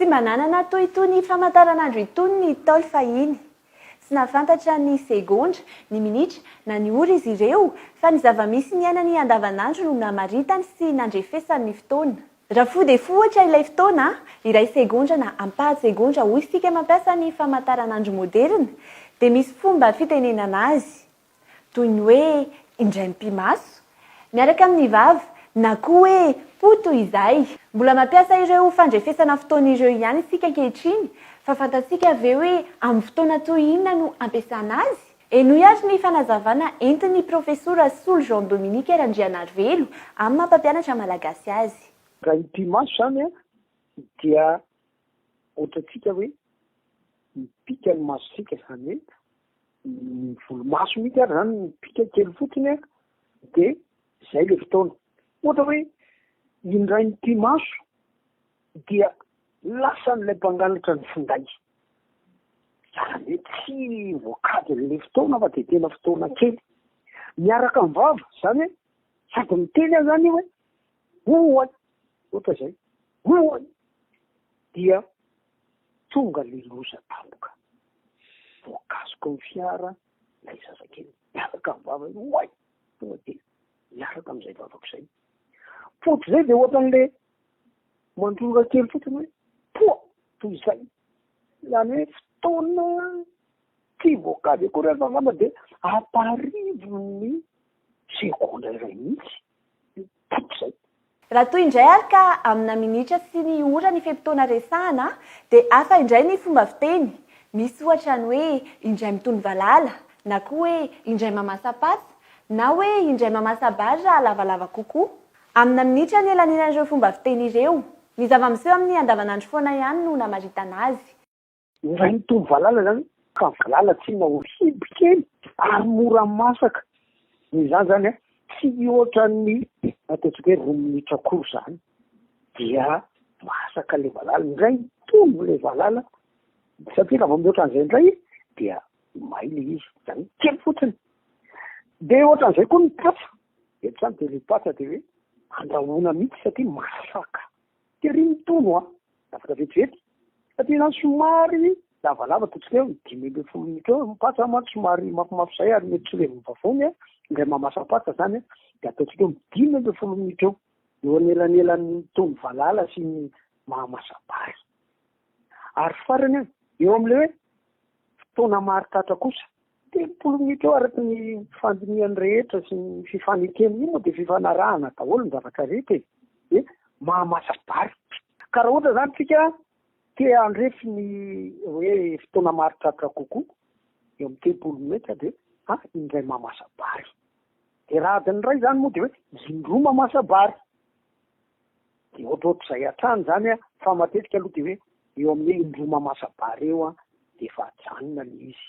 Tsy mba nanana toy itony famantaranandro itony ny Ntaolo fahiny. Tsy nahafantatra ny segondra, ny minitra, na ny ora izy ireo, fa ny zava-misy niainany andavanandro no namaritany sy nandrefesany ny fotoana. Raha fohy dia fohy ohatra ilay fotoana, iray segondra na ampahan-tsegondra hoy isika mampiasa ny famantaranandro moderina, dia misy fomba fitenenana azy. Toy ny hoe indray mipi-maso, miaraka amin'ny vava, na koa hoe poa toy izay. Mbola mampiasa ireo fandrefesana fotoana ireo ihany isika ankehitriny, fa fantatsika ve hoe amin'ny fotoana toy inona no ampiasana azy? Henoy ary ny fanazavana entin'ny Profesora Solo Jean Dominique Randrianarivelo amin'ny maha mpampianatra malagasy azy. Raha hipi-maso izany dia ohatrantsika hoe mipika ny masontsika, izany hoe ny volomaso mihitsy ary zany mipika kely fotsiny a, de zay le fotoana. Ohatra hoe indray mipi-maso dia lasan'ilay mpangalatra ny finday. Zany hoe tsy voakajin'le fotoana fa de tena fotoana kely. Miaraka amin'ny vava, zany hoe sady miteny aho zany hoe oay, ohatra zay, oay, dia Tonga le loza tampoka. Voakasoky ny fiara ilay zazakely miaraka amin'ny vava hoe oay! Tonga dia miaraka amin'izay vavako izay. Poa izay dia ohatran'le mandrora kely fotsiny hoe poa! Toy izay. Izany hoe fotoana tsy voakajy akory aza angamba dia amparivon'ny segondra iray mihitsy io poa izay. Raha toa indray ary ka amina minitra sy ny ora ny fe-potoana resahana dia hafa indray ny fomba fiteny. Misy ohatra ny hoe indray mitono valala, na koa hoe indray mamasa-patsa, na hoe indray mamasa-bary raha lavalava kokoa. Amina minitra ny elanelan'ireo fomba fiteny ireo. Ny zava-miseho amin'ny andavanandro foana ihany no namaritana azy. Indray mitono valala zany ka valala tsinona ho biby kely ary mora masaka. Noho izany zany an, tsy hihoatra ny ataontsika hoe roa minitra akory zany dia masaka le valala. Indray mitono le valala satria raha vao mihoatra an'izay indray dia may le izy, zany hoe kely fotsiny. Dia ohatran'izay koa ny patsa, eto zany dia le patsa dia hoe andrahoina mihitsy satria masaka. Tery mitono an! Afaka vetivety satria izany somary lavalava ataontsika hoe 15 minitra eo, ny patsa mantsy somary mafimafy izay ary mety tsy ho levon'ny vavony an, indray mamasa-patsa izany an, dia ataontsika hoe 15 minitra eo, eo anelanelan'ny mitono valala sy ny mahamasa-bary. Ary farany an, eo amin'ilay hoe fotoana maharitatra kosa, 30 minitra eo araka ny fandinihan'ny rehetra sy ny fifanekena, io moa dia fifanarahana daholo ny zavatra rehetra e, dia mahamasa-bary. Ka raha ohatra izany tsika te handrefy ny hoe fotoana maharitraritra kokoa, eo amin'ny 30 minitra dia a indray mamasa-bary. Dia raha adiny iray izany moa dia hoe indroa mamasa-bary. Dia ohatrohatr'izay hatrany izany an, fa matetika aloha dia hoe eo amin'ny hoe indroa mamasa-bary eo an, dia efa ajanona ilay izy.